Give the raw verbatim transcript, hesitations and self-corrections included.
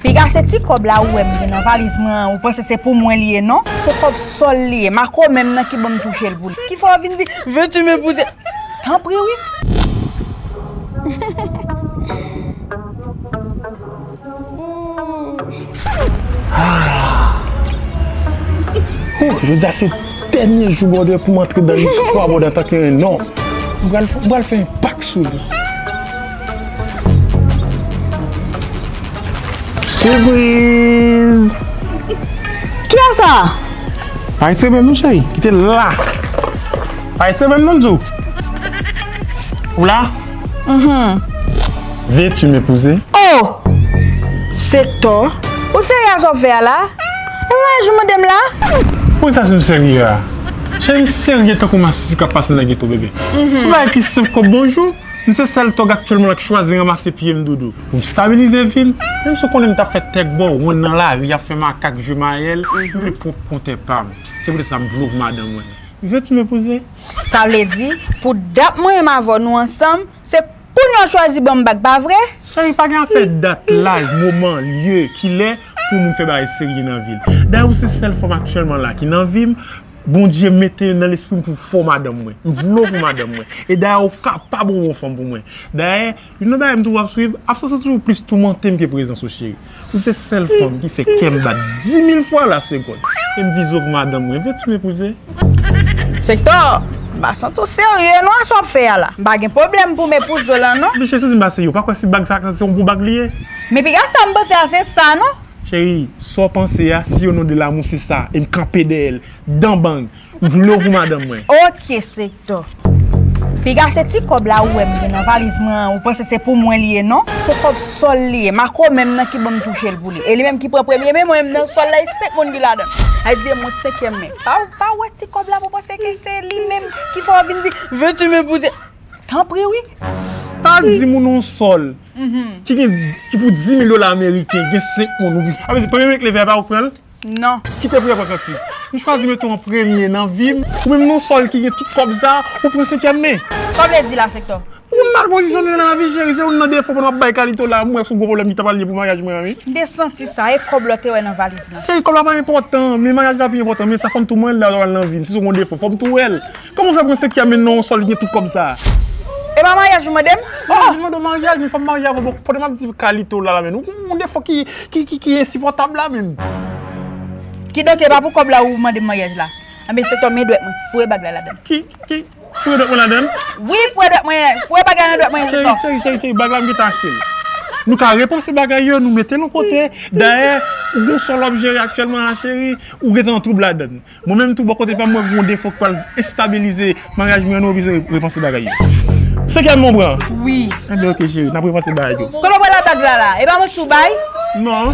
Piga, se ti kòb la ou wè m gen nan valiz mwen an, ou panse se pou mwen li ye, non? Se kòb sòl li ye. Marco menm nan ki ban m touche l pou li. Ki fè w vin di, veux-tu m'épouser? Tanpri wi. Oh, jodi a se dènye jou bòdè pou m antre dan listwa bòdè antanke yon nonm. M pral, m pral fè yon pak sou li. Sipriz! Kiyès sa? Parèt se menm non cheri, kite la. Parèt se menm non m di w. Ou la? Mhm. Veux-tu m'épouser? Oh! Sektò, ou serye a sa w ap fè a la? E mwen jou mande m la? Poukisa si m serye a? Cheri, serye tankou masisi k ap pase nan geto, bebe. Se yon bagay ki senp kòm bonjou. M se sèl tòg aktyèlman la k chwazi ranmase pye m doudou. Pou m stabilize vi m, menm si w konnen m t ap fè tèk bò, wonn nan lari, ap fè makak, jwe mayèl, m vle pwòp kontè pa m. Se poutèt sa m vle w pou madanm mwen. Veux-tu m'épouser? Sa vle di, pou dat mwen menm avè w nou ansanm, se kounye a w chwazi ban m bag, pa vre? Cheri, pa gen afè dat, laj, moman, lye, kilè pou moun fè bagay serye nan vi l. Dayè, ou se sèl fanm aktyèlman la ki nan vi m, Bondye mete nan lespri m pou fè w madanm mwen. M vle w pou madanm mwen. E dayè, ou kapab yon bon fanm pou mwen. Dayè, youn nan bagay m toujou ap swiv, absans ou toujou plis toumante m ke prezans ou, cheri. Ou se sèl fanm ki fè kè m bat dimil fwa la segonn. E m vize w pou madanm mwen. Veux-tu m'épouser? Sektò, m pa santi w serye non a sa w ap fè a la. M pa gen pwoblèm pou m epouze w la non. Mesye, si w di m pa serye, ou pa kwè si bag sa se yon bon bag li ye? Men piga sa m panse a se sa non. Cheri, sa w panse a, si au nom de l'amour se sa, e m kanpe dèyè l, dan bang, m vle w pou madanm mwen. Ok, Sektò. Piga, se ti kòb la ou wè m gen nan valiz mwen an, ou panse se pou mwen li ye non? Se kòb sòl li ye, Marco menm nan ki ban m touche l pou li. E li menm ki pran premye, men mwen menm nan sòl la, e senk moun ki ladan l. Ay di e mont senkyèm men. Pa, pa wè ti kòb la pou panse ke se li menm ki fè w vin di, veux-tu m'épouser? Tanpri wi. Pa di moun yon sòl ki gen, ki pou dimil dola ameriken, gen senk moun ou. Apre, premye moun k leve a, pa ou k pran l? Non. Kite priyè pran kantik. M chwazi mete w an premye nan vi m. Ou menm nan sòl ki gen tout kòb sa, ou pran senkyèm men. Sa w vle di la, Sektò? Ou mal pozisyone nan lavi, cheri. Se youn nan defo pandan w ap bay Kalito la. M wè se yon gwo pwoblèm li ta pral ye pou maryaj mwen an, wi. M te santi sa. E kòb la w te wè nan valiz la? Cheri, kòb la pa enpòtan, men maryaj la pi enpòtan. Men sa fò m tou mwen l la nan vi m. Si se yon defo, fò m tou wè l. Kòman w fè pran senkyèm men nan yon sòl ki gen tout kòb sa? E pa maryaj ou mande m? Maryaj, m mande w maryaj, men fò m marye avè w. Bon, pandan m ap di Kalito la, la, men ou gen yon defo ki, ki, ki, ki ensipòtab la, men. Kidonk, e pa pou kòb la ou mande m maryaj la? Anben, Sektò, men dwèt mwen. Foure bag la ladan l. Ki, ki, foure dwèt mwen ladan l? Wi, foure dwèt mwen. Foure bag la nan dwèt mwen, Sektò. Cheri, cheri, cheri, cheri, bag la m gentan achte l. Nou ka repanse bagay yo, nou mete l yon kote. Dayè, ou gen yon sòl w ap jere aktyèlman la, cheri, ou gentan nan twoub ladan l. Mwen menm tou bò kote pa m, mwen gen yon defo k pral estabilize maryaj mwen an, nou oblije repanse bagay yo. Senkyèm men w pran? Wi. Enben, oke, cheri, n ap repanse bagay yo. Kote w pran la bag la la? E pa mwen sou bay? Non.